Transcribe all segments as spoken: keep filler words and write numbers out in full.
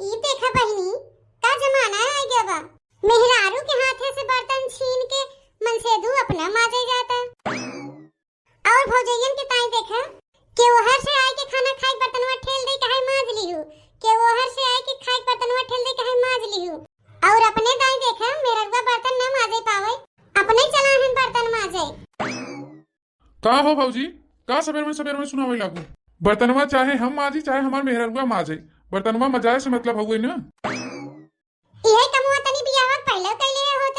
ई देखा बहिनी, का जमाना आ गया बा। मेहरारू के हाथे से बर्तन छीन के मनसेधू अपना माजे जाता। और भौजैयन के ताई देखा, के ओहर से आए के खाना खाए बर्तनवा ठेल दे कहे माज लिहू, के ओहर से आए के खाए बर्तनवा ठेल दे कहे माज लिहू। और अपने ताई देखा, मेहररुआ बर्तन ना माजे पावे, अपने चला हन बर्तन माजे। का हो भौजी, का सबेर में सबेर में सुनावे लागू? बर्तनवा चाहे हम माजी, चाहे हमार मेहररुआ माजे, बर्तनवा मजाए से मतलब हउए ना। इहे कमवा तनी बियाह के पहिले कइले होत,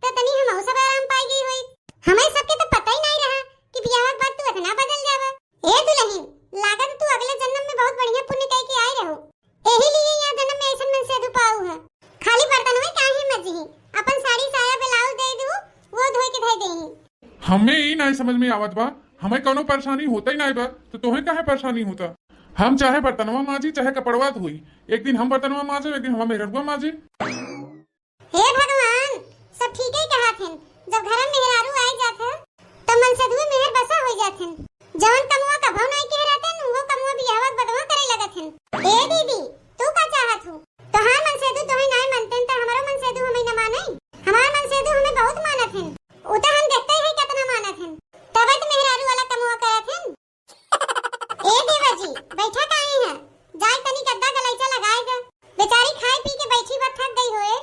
त तनी हमहू सब आराम पाई गई होई। हमें सबके तो पता ही नहीं रहा कि बियाह के बाद तू इतना बदल जावा। ए दुल्हन, लागत तू अगले जन्म में बहुत बढ़िया पुण्य कई के आई रहो, एही लिए यह जन्म में ऐसन मनसेधू पाऊ है। खाली बर्तनवे काहे मजही, अपन साड़ी साया ब्लाउज दे दू, वो धोए के धे देही। हमें ई नाई समझ में आवत बा, हमें कौनो परेशानी होता ही नाई बा, तो तोहे काहे परेशानी होता? हम चाहे बर्तनवा माजी, चाहे कपड़वा धोई, एक दिन हम बर्तनवा माजे, एक दिन हमार मेहररुआ माजे। हे भगवान, सब ठीक ही कहा थे। जब घर में मेहरारू आई जात है, तब मनसेधुए मेहर बसा हो जात है। जवन कमवा कभो नाई कह रहते हैं, वो कमवा बियाह के बदवा करे लगत है। ए दीदी, तू का चाहत हो? तोहार मनसेधु तोहे नाई मानते हैं, तो हमारो मनसेधु हमें न माने। हमार मनसेधु हमें बहुत मानत हैं। उ तो हम देखते ही कितना मानत हैं। तबे तो मेहरारू वाला कमवा करत हैं। ए देवर जी, बैठा काहे हैं? जाए तनी गद्दा गलैचा लगाए दे। बेचारी खाए पी के बैठी बा, थक गई होए।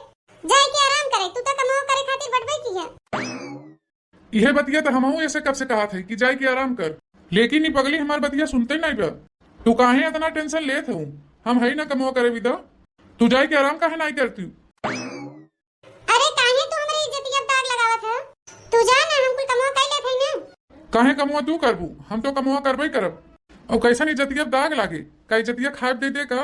जाए के आराम करे, तू तो कमवा करे खातिर बटबे की है। इहे बतिया तो हमहू ऐसे कब से कहा थे कि जाए के आराम कर, लेकिन ई पगली हमार बतिया सुनते नहीं बा। तू काहे इतना टेंशन लेत हूँ? हम है ना कमवा करे विदा, तू जाए के आराम काहे नहीं करती? अरे काहे तू हमरे इज्जतिया पे दाग लगावत है? तू जा ना, हम कुल कमवा कर लेत हई ना। काहे कमवा तू करबू? हम तो कमवा करबे करब। और कैसन इज्जतिया पे दाग लागे? का इज्जतिया खाए दे दे का?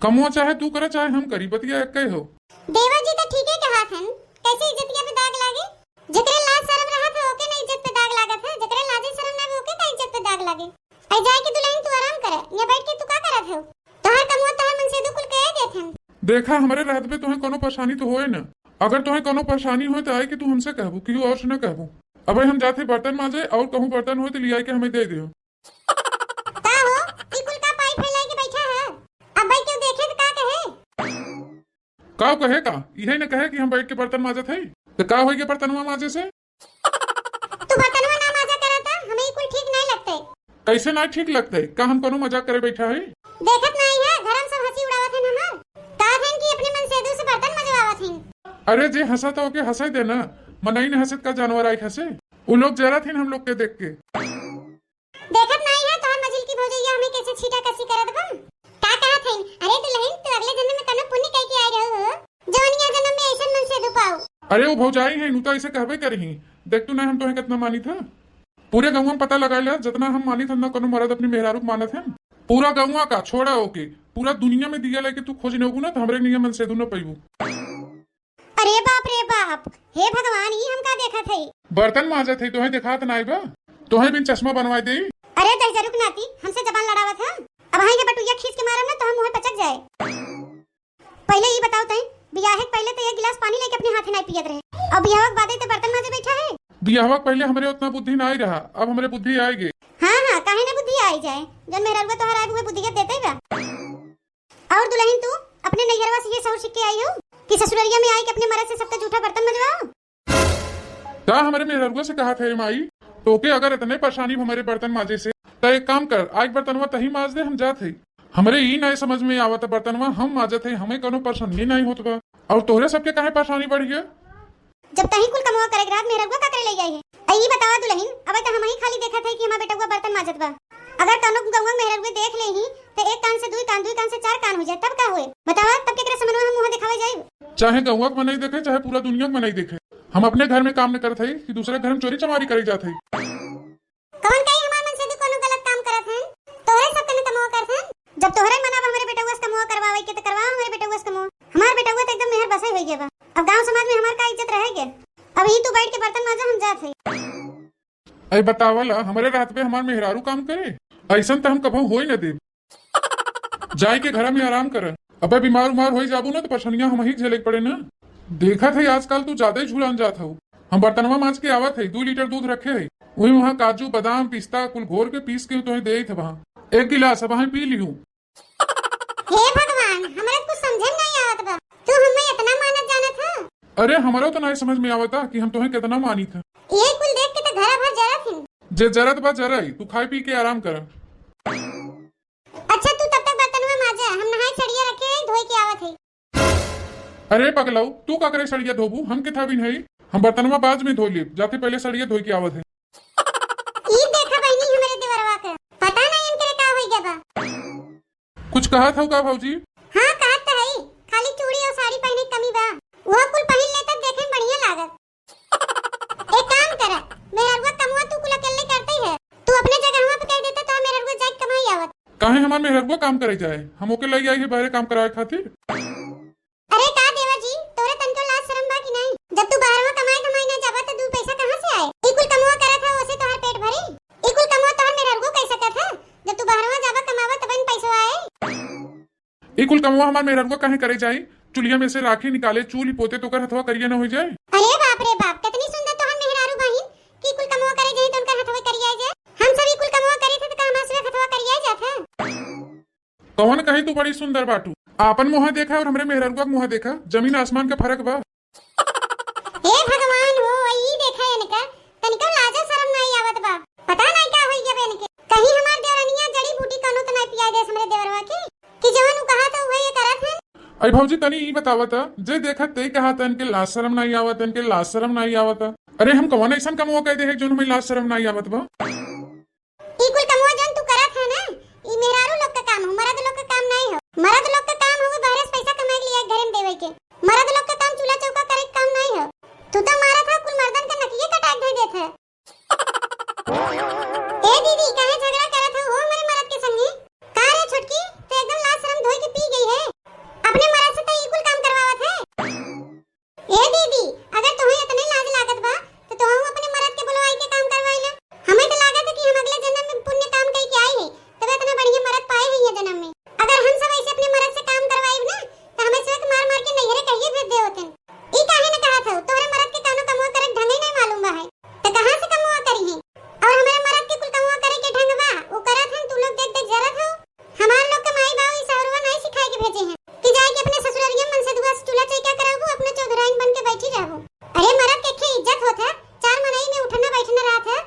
कमवा चाहे तू करे चाहे हम करी, बतिया एक हो। देवर जी तो ठीके कहा थन, कैसे इज्जतिया पे दाग लागे? जेकरे लाज शरम रहत है ओके ना इज्जत पे दाग लागत है, जेकरे लाजे शरम ना ओके का इज्जत पे दाग लागे? आई जाए के दुल्हन तू आराम करे, यहाँ बैठ के तू का करत हो? तोहार कमवा तोहार मनसेधु कुल कह देत हन। देखा, हमरे रहत पे तोहे कोनो परेशानी तो होए ना। अगर तोहे कोनो परेशानी होए तो आए के तू हमसे कहबू, केहू और से ना कहबू। अबे हम जाते बर्तन माजे और कहूँ बर्तन होए तो लियाई के हमें दे दियो। का हो, ई कुल का पाई फैलाई के बैठा है? अब भाई क्यों देखे तो का कहे? का कहे का? इहे न कहे कि हम बैठ के बर्तन माजत है। तो का होई के बर्तनवा माजे से? तू बर्तनवा ना माजा करता, हमें ई कुल ठीक नहीं लगते। कैसे ना ठीक लगते? का हम कोनो मजाक करे बैठा है? देखत नहीं है, घर में सब हंसी उड़ावत हैं हमार। कहत हैं कि अपने मनसेधु से बर्तन मजवावत हैं। अरे जे हंसा तो ओके हंसे दे ना, मनई न हंसे का जानवर आई हंसे? उ लोग जरत हैं हम लोग के देख के। देखत नहीं है तोहर मझिल की भौजैया हमें कैसे छीटा कसी करत बा। का कहत हईन? अरे दुल्हन, तू अगले जन्म में कनो पुण्य कई के आए रहो हो, जवन यहाँ जन्म में ऐसन मनसेधु पाऊ। अरे वो भौजाई है, नु तो ऐसे कहबे करी। देख तू ना हम तोहे कितना मानी था। पूरे गाँव में पता लगा ले, जितना हम मानी था ना कनो मर्द अपनी मेहरारू के मानत है। पूरा गाँव का छोड़ा ओके, पूरा दुनिया में दिया लेके तू खोज नेबू ना तो हमरे नियम मनसेधु न पैबू। अरे बाप रे बाप, हे भगवान, ई हम का देखत हई? बर्तन माजत हई, तोहे देखात नाई बा? तोहे बिन चश्मा बनवाए देई। अरे दहिजरू के नाती, हमसे जबान लड़ावत ह? अब हाई के बटुइया खींच के मारब ना तो हम मुँहे पचक जाए। पहले ई बताओ तई, बियाहे के पहले तो एक गिलास पानी लेके अपने हाथे नाई पियत रहे, और बियाह के बादे ते बर्तन माजे बैठा है। बियाहवा के पहले हमरे उतना बुद्धि नाई रहा, अब हमरे बुद्धि आए गे। हाँ हाँ, काहे ना बुद्धि आई जाए, जब मेहररुआ तोहर आए हुए बुद्धियत देते बा। और दुल्हन तू अपने नैहरवा से ये सौर सीख के आई हो कि ससुररिया में आई के अपने मर्द से सबका जूठा बर्तन मजवाओ? का हमरे मेहररुआ से कहा थे माई, तोके अगर इतने परेशानी हमरे बर्तन माजे से, त एक काम कर, आज बर्तनवा तही माज दे, हम जात है। हमरे ई नहीं समझ में आवत बर्तनवा हम माजत है, हमें कोनो परेशानी नहीं होत बा, और तोहरे सबके काहे परेशानी बढ़ गया? जब तही कुल कमवा करे के रहत मेहररुआ का करे ले आई है? आ ई बतावा दुल्हन, अबे तो हम ही खाली देखत है कि हमार बेटउआ बर्तन माजत बा। अगर कौनो गौवा मेहररुआ देख ले ही, तो एक कान से दुई कान, दुई कान से चार कान हो जाए, तब का होए? बतावा, तब केकरे समनवा हम मुँह दिखावे जाइब? चाहे गौवा के मनई देखे, चाहे पूरा दुनिया के मनई देखे, हम अपने घर में काम न करत है कि दूसरे घर में चोरी चमारी करे जात है। कौन कही हमार मनसेधु कोनो गलत काम करत हैं? तोहरे सब कने कमवा करत हैं। जब तोहरे मना बा हमरे बेटउआ से कमवा करवावे के, तो करवाओ हमरे बेटउआ से कमवा। हमार बेटउआ तो एकदम मेहर बसाई हो गया बा। अब गांव समाज में हमार का इज्जत रह गया? अब ही तू बैठ के बर्तन माजा, हम जात है। अरे बतावला, हमरे रहत पे हमार मेहरारू काम करे? ऐसन तो हम कभो होई न देब। जाए के घरा में आराम कर। अबे बीमार उमार होई जाबू ना तो परेशानियां हम ही झेले के पड़े ना। देखत है आजकल तू ज्यादा ही झुलान जात हो। हम बर्तनवा माज के आवत है, दो लीटर दूध रखे है, वही वहाँ काजू बादाम पिस्ता कुल घोर के पीस के तुम्हें दे थे वहाँ। एक गिलास अब वहीं पी लिहू। हे भगवान, भगवान, हमरा कुछ समझे में नहीं आवत बा। तू हमें इतना मानत जानत ह? अरे, हमरो तो नहीं समझ में आवता कि हम तोहे कितना मानित ह। ये कुल देख के तो घरा भर जरत हिन। जे जरत बा जरई, तू खाए पी के आराम कर। अच्छा, तू तब तक बर्तनवा माजा, हम नहाए सड़िया रखे हैं, धोए के आवत है। अरे पगलाऊ, तू का करे सड़िया धोबू? हम के थाबिन हई, हम बर्तनवा बाद में धो लेब, जाते पहले सड़िया धोए के आवत है। ई देखा बहिनी हमरे देवरवा के, पता नहीं इनके का होई गया बा। कुछ कहत हऊ का भौजी? हाँ, कहत तो हई, खाली चूड़ी और साड़ी पहने के कमी बा, वह कुल पहन लेता देखे में बढ़िया लागत। एक काम करा, मेहररुआ कमवा तू कुल अकेले करते है, तू अपने जगहवा पे कह देता तो मेहररुआ जाए कमाई आवत। काहे हमार मेहररुआ काम करे जाए? हम ओके लई आई है बाहरे काम करावे खातिर। अरे का देवर जी, तोरे तनको लाज शरम बा कि नहीं? जब तू बाहरवा कमाए धमाए ना जाबा तो दू पैसा कहाँ से आए? ई कुल कमवा करत है ओसे तोहार पेट भरी? ई कुल कमवा तोहार मेहररुआ कह सकत है? जब तू बाहरवा जाबा कमावा तबन पैसवा आए। ई कुल कमवा हमार मेहररुआ काहे करे जाई? चुलिया में से राखी निकाले, चूल्ही पोते तो ओकर हथवा करिया न हो जाए। अरे बाप रे बाप, कितनी सुंदर तोहर मेहरारू बहिन कि कुल कमवा करे जाई तो उनकर हथवा करिया जाए। हम सब ई कुल कमवा करे थे तो का हमार से हथवा करिया जात है? कौन कहे तू बड़ी सुंदर बाटू? आपन मुँह देखा और हमरे मेहररुआ के मुँह देखा, जमीन आसमान का फर्क बा। हे भगवान हो, ई देखा इनका, तनिको लाजो शरम नाई आवत बा। पता नाई का होई गया इनके। कहीं हमार देवरनिया जड़ी बूटी कौनो तो नाई पिया देस हमरे देवरवा के, कि जवन उ कहा तो वही करत हन। अरे भौजी, तनी ई बतावा त, जे देखत ते कहा त इनके लाज शरम नाई आवत, इनके लाज शरम नाई आवत। अरे हम कौन ऐसन कमवा कह दे है जोन हमें लाज शरम नाई आवत बा? ई कुल कमवा जौन तू करत है ना, ई मेहरारू लोग का काम हो, मर्द लोग का काम नहीं हो। मर्द लोग का काम हो बहरे से पैसा कमाए के लिए घरे में देवे के। मर्द लोग का काम चूल्हा चौका करे के काम नहीं हो। तू तो मारत है, कुल मर्दन का नकिये कटाए के धर देत है। ए दीदी, काहे झगड़ा करत हो, हो हमारे मर्द के संगे? का रे छोटकी, तू एकदम लाज शरम धोई के पी गई है। अपने मर्द से तो ई कुल काम करवावत है। ए दीदी, अगर तोहे इतने लाज लागत बा, तो तोहू अपने मर्द के बुलवाई के काम करवाई ले। हमें तो लागत है कि हम अगले जन्म में पुण्य काम कई के आई है, तबे इतना बढ़िया मर्द पाए हैं ये जन्म में। अगर हम सब ऐसे अपने मर्द से काम करवाई ना, तो हमें सब मार मार के नैहरे कहिए भेज दे होते। ई काहे न कहत हो, तोहरे मर्द के कानो कमवा करे के ढंग ही नहीं मालूम बा है, तो कहाँ से कमवा करी है? और हमारे मर्द के कुल कमवा करे के ढंग बा, वो करत हन, तू लोग देख देख जरत हो। हमार लोग के माई बाबू ई सहरुआ नाई सिखाए के भेजे हैं कि जाए के अपने ससुररिया मनसेधुआ से चूल्हा चौका करबू, अपने चौधराइन बन के बैठी रहबू। अरे मरद के खे इज्जत होत है, चार मनई में उठना बैठना रहत है।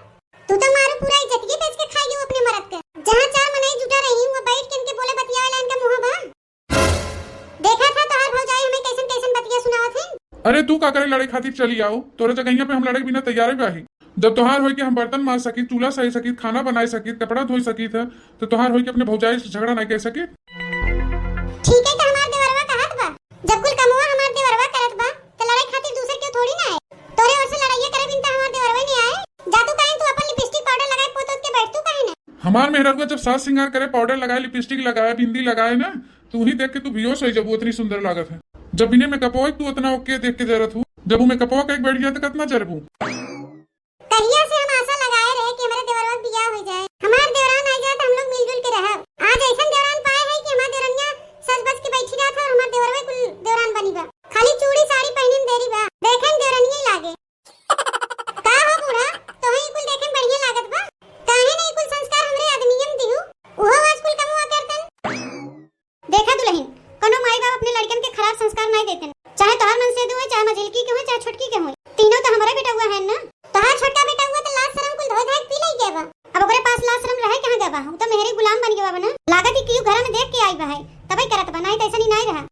तू तो मारू पूरा इज्जतिये बेच के खाई गई अपने मरद के। जहाँ चार मनई जुटा रही, वो बैठ के इनके बोले बतियावे ला इनका मुँह बा। देखा था तोहार भौजाई हमें कैसन कैसन बतिया सुनावत है। अरे तू का करे लड़े खातिर चली आओ, तोरे जगहिया पे हम लड़े बिना तैयार ही बाही। जब तोहार होई कि हम बर्तन माज सकित, चूल्हा सही सकित, खाना बनाए सकित, कपड़ा धोई सकित है, तो तोहार होई कि अपने भौजाई से झगड़ा नहीं कह सकित। ठीक है, तो हमार देवरवा कहत बा, जब कुल कमवा हमार देवरवा करत बा, तो लड़ाई खातिर दूसर केहू थोड़ी ना आए। तोरे ओर से लड़ाइया करे बिन तो हमार देवरवा नहीं आए। जा तू कहीं तू अपन लिपस्टिक पाउडर लगाए पोत ओत के बैठ तू काहे ना? हमार मेहररुआ जब साज सिंगार करे, पाउडर लगाए, लिपस्टिक लगाए, बिंदी लगाए ना, तू ही देख के तू बेहोश हो जाबू, उतनी सुंदर लागत है। जब बिने मेकअपवा तू उतना ओके देख के जरत हूँ, जब वो मेकअपवा कहीं बैठ गया तो कितना जरबू। कहिया से हम आशा लगाए रहे कि हमारे देवरवा के बियाह हो जाए, हमार देवरान आ जाए तो हम लोग मिलजुल के रहब। आज ऐसन देवरान पाए है कि हमार देवरनिया सज बज के बैठी रहत है और हमार देवरवा कुल देवरान बनी बा। खाली चूड़ी साड़ी पहने में देरी बा, देखे में देवरनिया ही लागे। का हो बूढ़ा, तोहे ई कुल देखे में बढ़िया लागत बा? काहे ना ई कुल संस्कार हमरे आदमियन दिहू? उहो आज कुल कमवा करतन। देखा दुलहिन, कोनो माई बाप अपने लड़कन के खराब संस्कार नाई देतन। चाहे तोहार मनसेधू होय, चाहे मझिलकी के होय, चाहे छोटकी के होय, तीनों तो हमारे बेटउआ है ना। तोहार छोटका बेटउआ तो लाज शरम कुल धोए धाए के पी लई गया बा। अब ओकरे पास लाज शरम रहे कहाँ गया बा? उ तो मेहरी गुलाम बन गया बा ना। लागत ही कि उ घर में देख के आई बा है, तबे करत बा, नाई तो ऐसा नहीं नाई रहा।